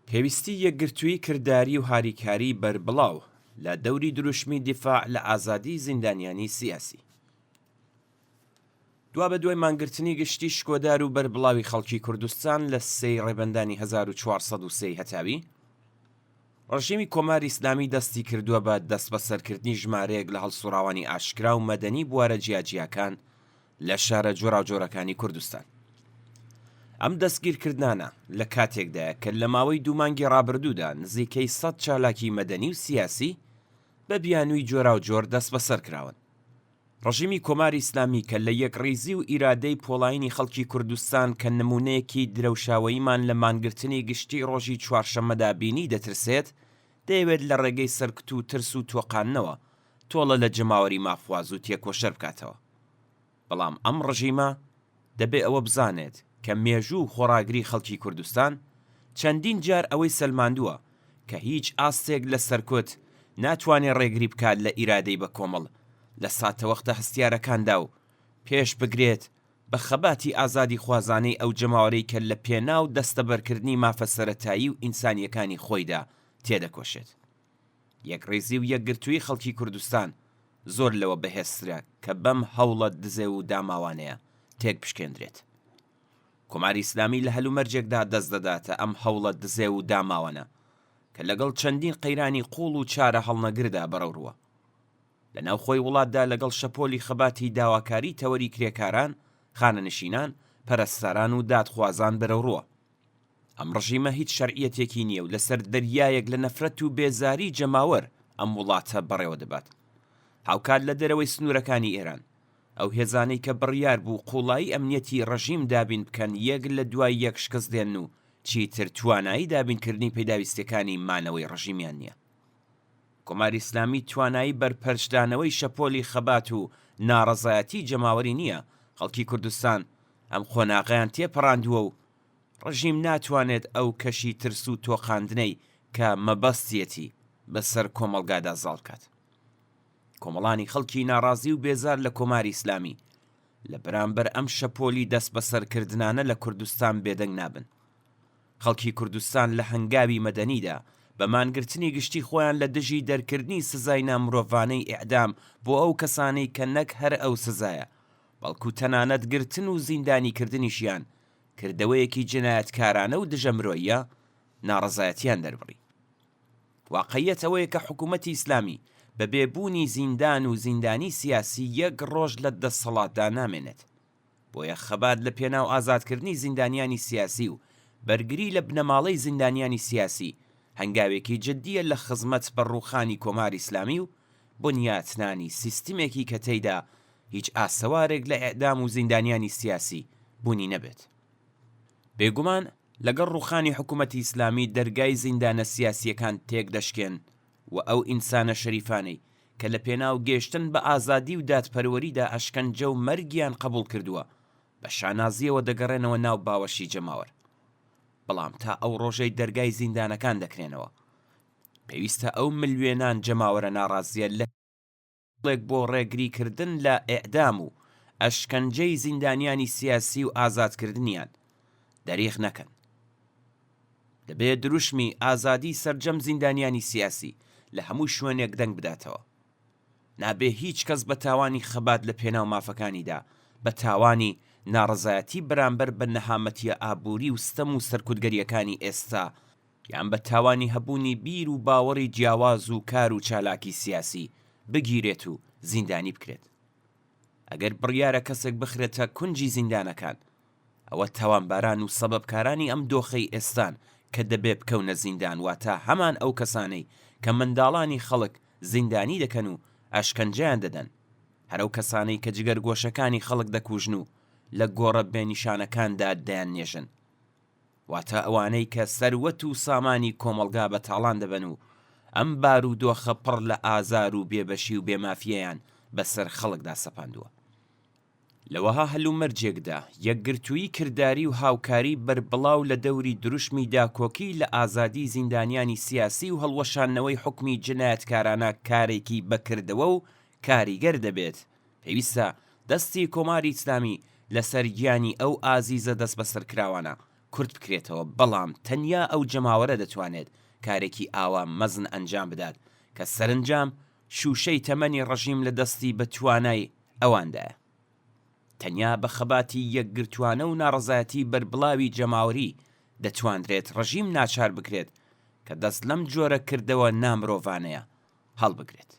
پێویستی یەکگرتوویی کرداری و هاریکاریی بەربڵاو لە دەوری دروشمی دیفاع لە ئازادیی زیندانیانی سیاسی. دوابەدوای مانگرتنی گشتی شکۆدار و بەربڵاوی خەڵکی کوردستان لە سێی ڕێبەندانی 1403 ی هەتاوی، ڕژیمی کۆماری ئیسلامی دەستی کردووە بە دەستبەسەرکردنی ژمارەیەک لە هەڵسوڕاوانی ئاشکرا و مەدەنی بوارە جیاجیاکان لە شارە جۆراوجۆرەکانی کوردستان. ئەم دەستگیرکردنانە لە کاتێکدایە کە لە ماوەی دوو مانگی ڕابردوودا نزیکەی سەد چالاکی مەدەنی و سیاسی بە بیانووی جۆراوجۆر دەستبەسەر کراون. ڕژیمی کۆماری ئیسلامی کە لە یەکڕیزی و ئیرادەی پۆڵایینی خەڵکی کوردستان کە نموونەیەکی درەوشاوەییمان لە مانگرتنی گشتیی ڕۆژی چوارشەممەدا بینی دەترسێت، دەیەوێت لە ڕێگەی سەرکوت و ترس و تۆقاندنەوە تۆڵە لە جەماوەری مافخواز و تێکۆشەر بکاتەوە. بەڵام ئەم ڕژیمە دەبێ ئەوە بزانێت کە مێژوو و خۆڕاگری خەڵکی کوردستان چەندین جار ئەوەی سەلماندووە کە هیچ ئاستێک لە سەرکوت ناتوانێ ڕێگری بکات لە ئیرادەی بەکۆمەڵ لە ساتەوەختە هەستیارەکاندا و پێش بگرێت بە خەباتی ئازادیخوازانەی ئەو جەماوەرەی کە لە پێناو دەستەبەرکردنی مافە سەرەتایی و ئینسانییەکانی خۆیدا تێدەکۆشێت. یەکڕیزی و یەکگرتوویی خەڵکی کوردستان زۆر لەوە بەهێزترە کە بەم هەوڵە دزێو و داماوانەیە تێکبشکێندرێت. کۆماری ئیسلامی لە هەلومەرجێکدا دەست دەداتە ئەم هەوڵە دزێو و داماوانە کە لەگەڵ چەندین قەیرانی قووڵ و چارە هەڵنەگردا بەرەوڕووە. لە ناوخۆی وڵاتدا لەگەڵ شەپۆلی خەباتی داواکاری تەوەری کرێکاران، خانەنشینان، پەرستاران و دادخوازان بەرەوڕووە. ئەم ڕژیمە هیچ شەرعیەتێکی نییە و لەسەر دەریایەک لە نەفرەت و بێزاری جەماوەر ئەم وڵاتە بەڕێوە دەبات. هاوکات لە دەرەوەی سنوورەکانی ئێران، ئەو هێزانەی کە بڕیار بوو قووڵایی ئەمنیەتی ڕژیم دابین بکەن یەک لە دوای یەک شکست دێنن و چیتر توانایی دابینکردنی پیداویستیەکانی مانەوەی ڕژیمیان نییە. کۆماری ئیسلامی توانایی بەرپەرچدانەوەی شەپۆلی خەبات و ناڕەزایەتی جەماوەری نییە، خەڵکی کوردستان ئەم قۆناغەیان تێپەڕاندووە و ڕژیم ناتوانێت ئەو کەشی ترس و تۆقاندنەی کە مەبەستیەتی بەسەر کۆمەڵگادا زاڵ بکات. کۆمەڵانی خەڵکی ناڕازی و بێزار لە کۆماری ئیسلامی لە بەرامبەر ئەم شەپۆلی دەستبەسەرکردنانە لە کوردستان بێدەنگ نابن. خەڵکی کوردستان لە هەنگاوی مەدەنیدا بە مانگرتنی گشتی خۆیان لە دژی دەرکردنی سزای نامرۆڤانەی ئیعدام بۆ ئەو کەسانەی کە نەک هەر ئەو سزایە بەڵکو تەنانەت گرتن و زیندانیکردنیشیان کردەوەیەکی جەنایەتکارانە و دژە مرۆییە، ناڕەزایەتیان دەربڕی. واقعیەت ئەوەیە کە حکوومەتی ئیسلامی بە بێ بوونی زیندان و زیندانی سیاسی یەک ڕۆژ لە دەسەڵاتدا نامێنێت. بۆیە خەبات لە پێناو ئازادکردنی زیندانیانی سیاسی و بەرگری لە بنەماڵەی زیندانیانی سیاسی هەنگاوێکی جددیە لە خزمەت بە ڕووخانی کۆماری ئیسلامی و بنیاتنانی سیستمێکی کە تێیدا هیچ ئاسەوارێک لە ئیعدام و زیندانیانی سیاسی بوونی نەبێت. بێگومان لەگەڵ ڕووخانی حکوومەتی ئیسلامی دەرگای زیندانە سیاسییەکان تێکدەشکێن و ئەو ئینسانە شەریفانەی کە لە پێناو گەیشتن بە ئازادی و دادپەروەریدا ئەشکەنجە و مەرگیان قەبووڵ کردووە بە شانازییەوە دەگەڕێنەوە ناو باوەشی جەماوەر. بەڵام تا ئەو ڕۆژەی دەرگای زیندانەکان دەکرێنەوە پێویستە ئەو ملیۆنان جەماوەرە ناڕازییە لە هەوڵێک بۆ ڕێگریکردن لە ئێعدام و ئەشکەنجەی زیندانیانی سیاسی و ئازادکردنیان، دەریغ نەکەن. دەبێ دروشمی ئازادی سەرجەم زیندانیانی سیاسی لە هەموو شوێنێک دەنگ بداتەوە. نابێ هیچ کەس بە تاوانی خەبات لە پێناو مافەکانیدا، بە تاوانی ناڕەزایەتی بەرامبەر بە نەهامەتییە ئابووری و ستەم و سەرکوتگەرییەکانی ئێستا، یان بە تاوانی هەبوونی بیر و باوەڕی جیاواز و کار و چالاکی سیاسی بگیرێت و زیندانی بکرێت. ئەگەر بڕیارە کەسێک بخرێتە کونجی زیندانەکان، ئەوە تاوانباران و سەبەبکارانی ئەم دۆخەی ئێستان کە دەبێ بکەونە زیندان واتە هەمان ئەو کەسانەی کە منداڵانی خەڵک زیندانی دەکەن و ئەشکەنجەیان دەدەن، هەر ئەو کەسانەی کە جگەرگۆشەکانی خەڵک دەکوژن و لە گۆڕە بێنیشانەکاندا دەیاننێژن. واتە ئەوانەی کە سەروەت و سامانی کۆمەڵگا بە تاڵان دەبەن و ئەم بارودۆخە پڕ لە ئازار و بێبەشی و بێمافییەیان بەسەر خەڵکدا سەپاندووە. لە وەها هەلومەرجێکدا، یەکگرتوویی کرداری و هاوکاری بەربڵاو لە دەوری دروشمی داکۆکی لە ئازادیی زیندانیانی سیاسی و هەڵوەشاندنەوەی حوکمی جنایەتکارانە کارێکی بەکردەوە و کاریگەر دەبێت پێویستە دەستی کۆماری ئیسلامی لەسەر گیانی ئەو ئازیزە دەستبەسەرکراوانە. کورت بکرێتەوە، بەڵام تەنیا ئەو جەماوەرە دەتوانێت کارێکی ئاوا مەزن ئەنجام بدات کە سەرنجام شووشەی تەمەنی ڕژیم لە دەستی بە توانای ئەواندایە. تەنیا بە خەباتی یەکگرتووانە و ناڕەزایەتی بەربڵاوی جەماوەری دەتواندرێت ڕژیم ناچار بکرێت کە دەست لەم جۆرە کردەوە نامرۆڤانەیە هەڵبگرێت.